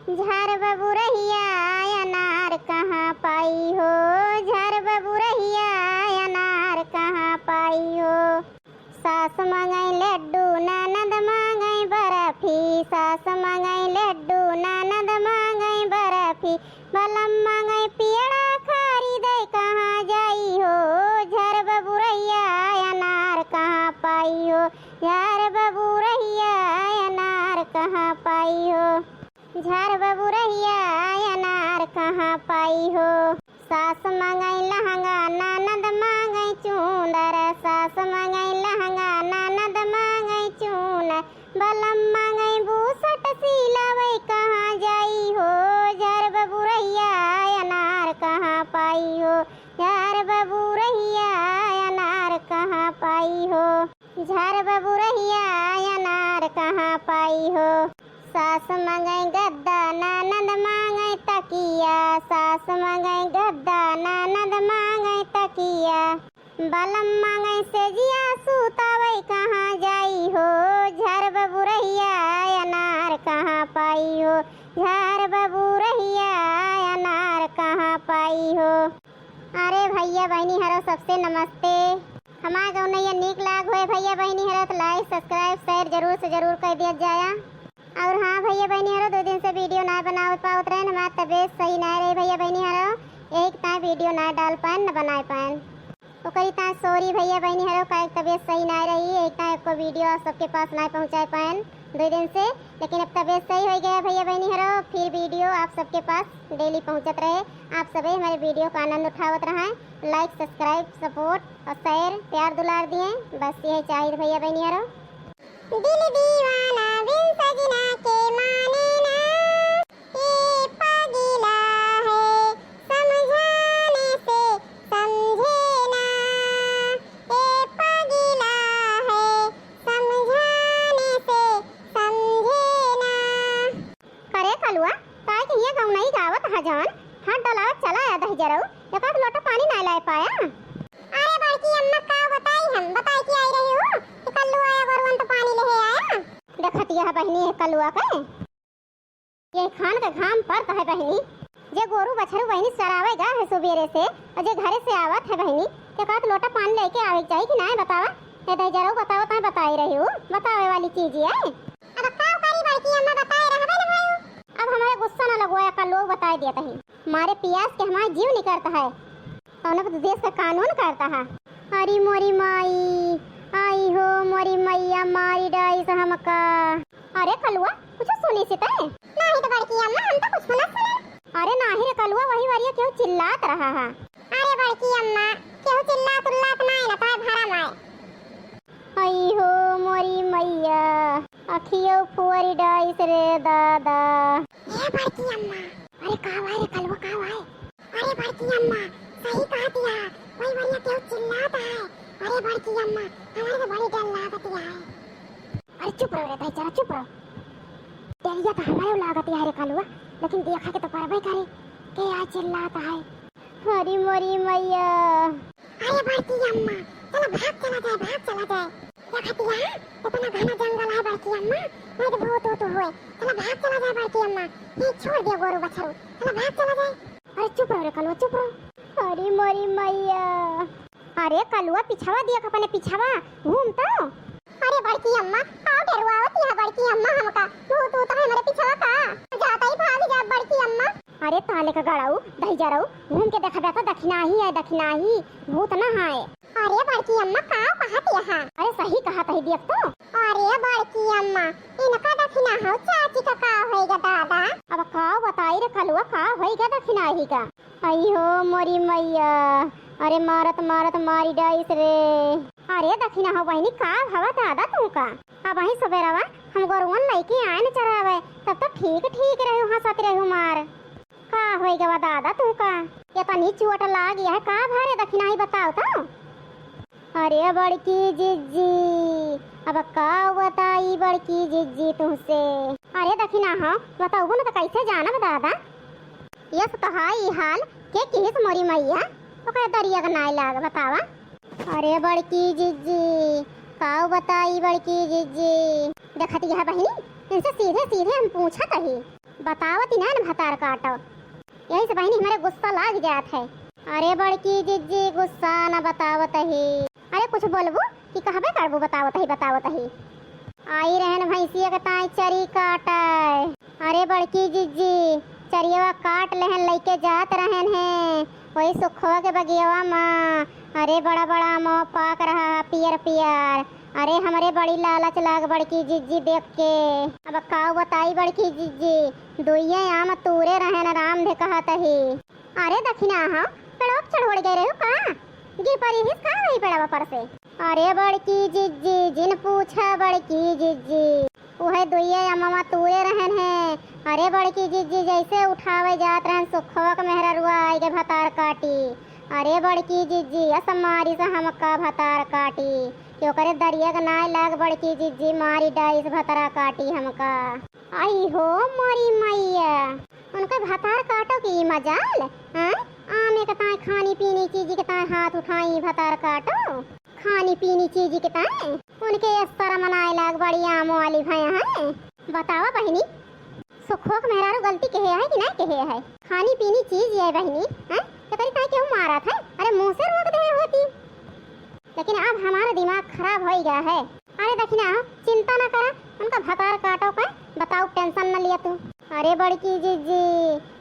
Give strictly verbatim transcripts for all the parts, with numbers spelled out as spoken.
झर बबुरहिया अनार कहाँ पाई हो, झर बबुरहिया अनार कहाँ पाई हो। सास मंगई लड्डू, ननद मंगई बर्फी, सास मंगई लड्डू, ननद मंगई बर्फी, बलम मंगई पियड़ा खरीदे कहाँ जाई हो, झर बबुरहिया अनार कहाँ पाई हो, झर बबुरहिया अनार कहाँ पाई हो। झर बबुरहिया अनार कहाँ पाई हो। सास मंगई लहंगा, ननद मंगई चूंदर, सास मंगई लहंगा, ननद मंगई चूंदर, बलम मंगई बूसट सिलवई कहाँ जाई हो, झर बबुरहिया अनार कहाँ पाई हो, झर बबुरहिया अनार कहाँ पाई हो। झर बबुरहिया अनार कहाँ पाई हो। सास मंगई गद्दा, ननद मंगई तकिया, सास मंगई गद्दा, ननद मंगई तकिया, बलम मंगई सेजिया, सुतावई कहाँ जाई हो, झर बबुरहिया अनार कहाँ पाई हो, झर बबुरहिया अनार कहाँ पाई हो। अरे भइया बहिनी हरो, सबसे नमस्ते। हमार गौनैया नीक लाग होए भइया बहिनी हरो, तो like, subscribe, share जरूर से जरूर कर दिया जाया। और हाँ भइया बहिनी हरो, दो दिन से video ना बनावे पावत रहन, हमार तबीयत सही ना रही भइया बहिनी हरो, यही ताई video ना डाल पाएन, न बनाए पाएन। ओकरी ताई sorry भइया बहिनी हरो, काहे तबीयत सही ना रही, एक ताई एको video आप सबके पास ना पहुँचाए पाएन दो दिन से। लेकिन अब तबीयत सही हो गया भइया बहिनी हरो, फिर video आप सबके पास daily पहुँचत रहे। आप सभी हमारे video का आनंद उठावत रहें, like, subscribe, support और share, प्यार दुलार दिए, बस यही चाहिए भइया बहिनी हरो। दिल दीवाना बिन सजना के माने ना, ये पगला है समझाने से समझे ना, ये पगला है समझाने से समझे ना। करे कलुआ, ताई के ये गौनई गावत ह जौन, हाथ डलावत चला आया दहिजरऊ, एक आध लोटा पानी ना लाए पाया। अरे बड़की अम्मा, का बताई हम, बताई के आई रही हूँ कि कल्लू आया, गोरुअन तो पानी लेहे आया। देखत यह बहिनी है कलुआ के, ये खान के घाम पड़त है बहिनी, जे गोरू बछरू बहिनी चरावे गा है सुबेरे से, और जे घरे से आवत है बहिनी, एक आध लोटा पानी लेके आवे के चाही कि नाय बतावा? ए दहिजरऊ बतावा, ताई बताई रही हूँ, बतावे वाली चीज है। अब का करी बड़की अम्मा, बताए रहबे न भइल। अब हमरे गुस्सा न लगवाया, कल्लू बताए दिया तही। मारे पियास के हमार जीव निकरत है। कौनो तो देश का कानून करत है। अरे मोरी माई, आई हो मोरी मैया, मारी डाइस हमका। अरे कलुआ, कुछ सुनी सी तय? नाही तो बड़की अम्मा, हम तो कुछ ना सुने। अरे नाही रे कलुआ, वही वरिया केहू चिल्लात रहा है। अरे बड़की अम्मा, केहू चिल्लात उल्लात नाही ना, तोय भरम आए। आई हो मोरी मैया, अखियो फुअरी डाइस रे दादा। ए बड़की अम्मा, अरे का वाय रे कलुआ, का वाय? अरे बड़की अम्मा, सही कहत या, वही वरिया केहू चिल्लात है। अरे बड़की अम्मा, हमारे तो बड़ी डर लागत या है। अरे चुप रहो रे भाई, जरा चुप रहो। डरिया तो हमारे लागत या रे कलुआ, लेकिन देखा के तो परबे करे, के आ चिल्लात है। हरी मोरी मैया। अरे बड़की अम्मा, चला भाग चला जाए, भाग चला जाए। देखत या, इतना घना जंगल है बड़की अम्मा, नहीं तो भूत ऊत हुए। चला भाग चला जाए बड़की अम्मा, यहीं छोड़ दिया गोरू बछरू, चला भाग चला जाए। अरे चुप रहो रे कलुआ, चुप रहो। अरे मोरी मैया। अरे कलुआ, पिछवा दिया अपने पिछवा, घूम तो। अरे बड़की अम्मा, का डरवावत या बड़की अम्मा हमका? भूत ऊत है हमरे पिछवा का? जाता ही भाग जा बड़की अम्मा। अरे ताले का गड़ाऊ, दहिजरऊ, घूम के देखबे तो दखिनाही है, दखिनाही, भूत ना है। अरे बड़की अम्मा, का कहत या? अरे सही कहत ही, देख तो। अरे बड़की अम्मा, इनका दखिनाहो चाची का का होइगा दादा? अब का बताई रे कलुआ, का होइगा दखिनाही का? आई हो मोरी मैया, अरे मारत मारत मारी डाइस रे। अरे दखिनाहो बहिनी, का भवा दादा तुहका? अबहीं सुबेरवा हम गोरुअन लइके आएन चरावे, तब तो ठीक ठीक रहे, हँसत रहे मार। का होइगा दादा तुहका? इतनी चोट लाग या है, का भवा रे दखिनाही बताओ तो। अरे बड़की जिज्जी, अब का बताई बड़की जिज्जी तुहसे? अरे दखिनाहो, बतउबू न त कइसे जानब दादा? यस तोहाई हाल के किहिस मोरी मैया, ओकरे दरिया के नाय लाग बतावा। अरे बड़की जिज्जी, का बताई बड़की जिज्जी? देखत या बहिनी, इनसे सीधे सीधे हम पूछत ही। बतावत ही ना न भतार काटो, यही से बहिनी हमरे गुस्सा लाग जात है। अरे बड़की जिज्जी, गुस्सा न बतावत ही। अरे कुछ बोलबू कि कहबे करबू, बतावत ही, बतावत ही। आई रहन भैंसिया के ताई चरी काटे। अरे बड़की जिज्जी, चरियवा काट लेहन, लइके जात रहन है, वही सुखवा के बगियवा मा। अरे बड़ा बड़ा अमवा पाक रहा है, पियर पियर। अरे हमरे बड़ी लालच लाग बड़की जिज्जी देख के। अब का बताई बड़की जिज्जी, दुइये आम तूरे रहन, राम धे कहत ही। अरे दखिना हो, पेड़वा पे चढ़ ओढ़ गए रहे हो का? गिर परी हिस का वही पेड़वा पर से? अरे बड़की जिज्जी, जिन पूछा बड़की जिज्जी, उहे दुइये अमवा तूरे रहन है। अरे बड़की जिज्जी, जैसे उठावे जात रहन सुखवा के मेहररुआ आई के भतार काटी। अरे बड़की जिज्जी, अस मारी से हमका भतार काटी, कि ओकरे दरिया के नाय लाग बड़की जिज्जी, मारी डाइस भतरा काटी हमका। आई हो मोरी मैया, उनके भतार काटो की मजाल, हैं? आमे के ताय खानी पीनी चीज के ताय हाथ उठाई भतार काटो, खानी पीनी चीज के ताय उनके ये शर्म नाय लाग, बड़ी आमो वाली भय है। बतावा बहिनी, सुखवा के मेहरारू गलती केहे है कि नाय केहे है? खानी पीनी चीज ये बहिनी, हैं? एकरी ताय केहू मारत है? अरे मुँह से रोक दे होती। लेकिन अब हमारा दिमाग खराब हो गया है। अरे दखिना हो, चिंता ना करा, उनका भतार काटो का बताओ, tension ना लिया तू। अरे बड़की जिज्जी,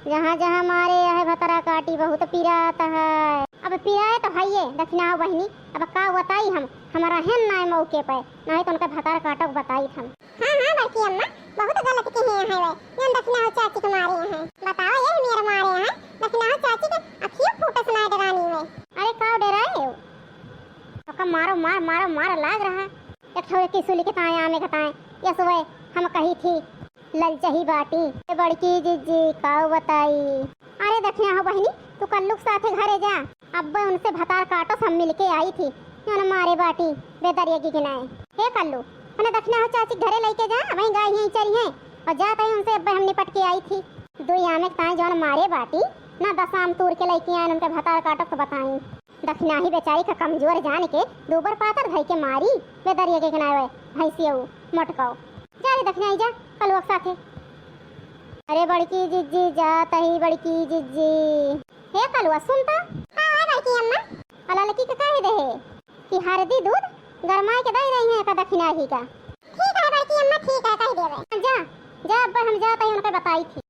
जहाँ जहाँ मारे यह भतरा काटी बहुत पिरात है। अब पिराए तो हइये दखिना हो बहिनी, अब का बताई हम, हमारा हेन नाय मौके पे, नहीं तो उनका भतार काटो के बताई हम। हाँ हाँ बड़की अम्मा, बहुत गलत किहे हैं वे, जौन दखिना हो चाची के मारे हैं। बताओ ये मेरे मारे हैं, दखिना हो चाची के अखियों फूटस ना डरानी में। अरे का डराए हो? ओका मारो, मार, मारो, मार लाग रहा। एक ठो की सुली के ताए आमे के ताए, ये सुबह हम कही थी, ललचही बाटी। ए बड़की जिज्जी, काऊ बताई। अरे दखिना हो बहिनी, तू कल्लू के साथे घरे जा, अब्बे उनसे भतार काटो सब मिलके आई थी, जौन मारे बाटी, बेदरिया की किनाए। हे कल्लू, उन्हें दखिना हो चाची के घरे लेके जा, वहीं गाय यहीं चरी हैं, और जात ही उनसे अब्बे हम निपट के आई थी। दुई आमे के ताए जौन मारे बाटी, ना दस आम तूर के लेके आए, उनके भतार काटो तो बताई। दखिनाही बेचारी का कमजोर जान के दूबर पातर धई के मारी, बेदरिया के किनारे भैंसिया ऊ मोटकाओ। जा रे दखिनाही जा, कलुआ के साथे। अरे बड़की जिज्जी, जात ही बड़की जिज्जी। हे कलुआ सुन तो। का है बड़की अम्मा? अला लड़की के कह दे है कि हरदी दूध गरमाए के दे रही है का दखिनाही का। ठीक है बड़की अम्मा, ठीक है, कह देवे। जा, जा अब हम जात ही उनके बताई थी।